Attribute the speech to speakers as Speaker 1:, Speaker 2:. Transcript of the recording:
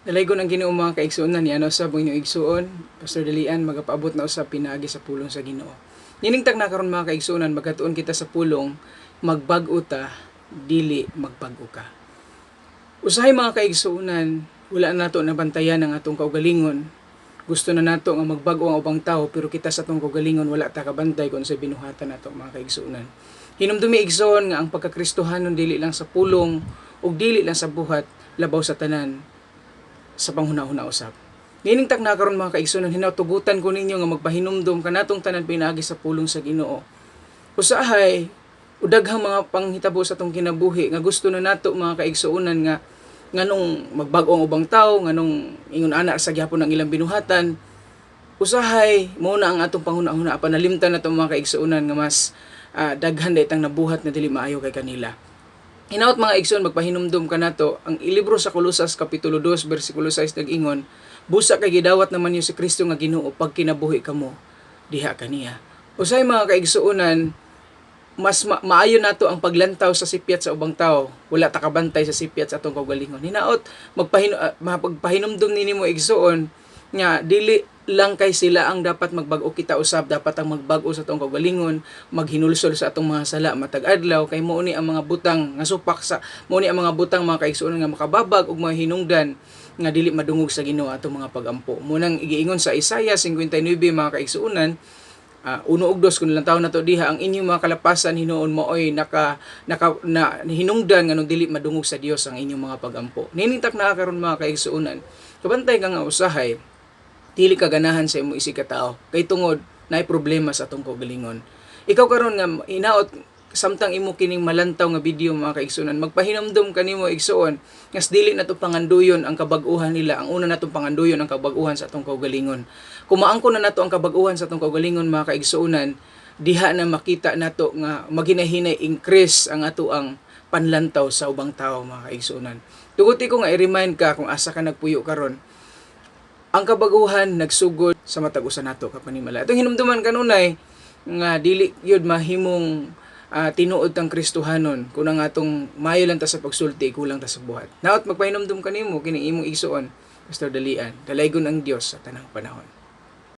Speaker 1: Dalaygon ang Ginoo, mga kaigsuonan. Ni ano sa inyong igsuon, Pastor Dalian, magapaabot na usab pinaagi sa pulong sa Ginoo. Nining takna karon, mga kaigsuonan, magkatuon kita sa pulong, "Magbag-o ta, dili magbag-o ka." Usahay, mga kaigsuonan, wala na nato nabantayan ang atong kaugalingon. Gusto na nato nga magbag-o ang ubang tao, pero kita sa atong kaugalingon wala ta kabantay kung sa binuhatan nato, mga kaigsuonan. Hinumdumi, igsoon, nga ang pagkakristohanon dili lang sa pulong ug dili lang sa buhat, labaw sa tanan sa panghuna-huna usab. Nining takna karon, mga kaigsuonan, hinatugutan ko ninyo nga magpahinumdum kanatong tanan pinaagi sa pulong sa Ginoo. Usahay, udaghang mga panghitabo sa atong kinabuhi nga gusto na nato, mga kaigsuonan, nga nganong magbag-o ang ubang tao, nganong ingon ana sa gyapon ang ilang binuhatan. Usahay mao na ang atong panghuna-huna, apan nalimtan nato, mga kaigsuonan, nga mas daghan ditang nabuhat nga dili maayo kay kanila. Hinaot, mga igsoon, magpahinumdum ka nato, ang ilibro sa Kolosas kapitulo 2 bersikulo 6 nag-ingon, "Busa kay gidawat naman niyo si Kristo nga Ginoo pag kinabuhi kamo diha kaniya." Usay, mga kaigsuonan, mas maayo nato ang paglantaw sa sipyat sa ubang tao. Wala ta kabantay sa sipyat sa atong kaugalingon. Hinaot mapagpahinumdum nini mo, igsoon, nga dili lang kay sila ang dapat magbag-o, kita usab dapat ang magbag-o sa atong kaugalingon, maghinulsol sa atong mga sala matag adlaw, kay mao ni ang mga butang nga supak sa mao ni ang mga butang, mga kaigsuonan, nga makababag ug mahinungdan nga dili madungog sa Ginoo atong mga pagampo. Munang igiingon sa Isaiah 59, mga kaigsuonan, 1 ug 2, kung lang na to diha, ang inyong mga kalapasan hinuon maoy naka, naka na hinungdan nganong dili madungog sa Dios ang inyong mga pagampo. Nining takna karon, mga kaigsuonan, kabantay ka nga usahay dili ka ganahan sa imong isig ka tao kay tungod naay problema sa atong kaugalingon. Ikaw karon nga hinaot samtang imo kining malantaw nga video, mga kaigsuonan, magpahinumdum kanimo, igsuon, nga dili nato panganduyon ang kabag-uhan nila. Ang una natong panganduyon, ang kabag-uhan sa atong kaugalingon. Kung maangko na nato ang kabag-uhan sa atong kaugalingon, mga kaigsuonan, diha na makita nato nga maginahinay increase ang ato ang panlantaw sa ubang tao, mga kaigsuonan. Tuguti ko nga i-remind ka kung asa ka nagpuyo karon, ang kabaguhan nagsugod sa matag usa nato kapanimala. Atong hinumduman kanunay nga dili yun mahimong tinuod tang Kristohanon kung ang atong maayo lang ta sa pagsulti, kulang ta sa buhat. Naot magpahinumdum kanimo, kini imong igsuon, Pastor Dalian. Dalaygon ang Dios sa tanang panahon.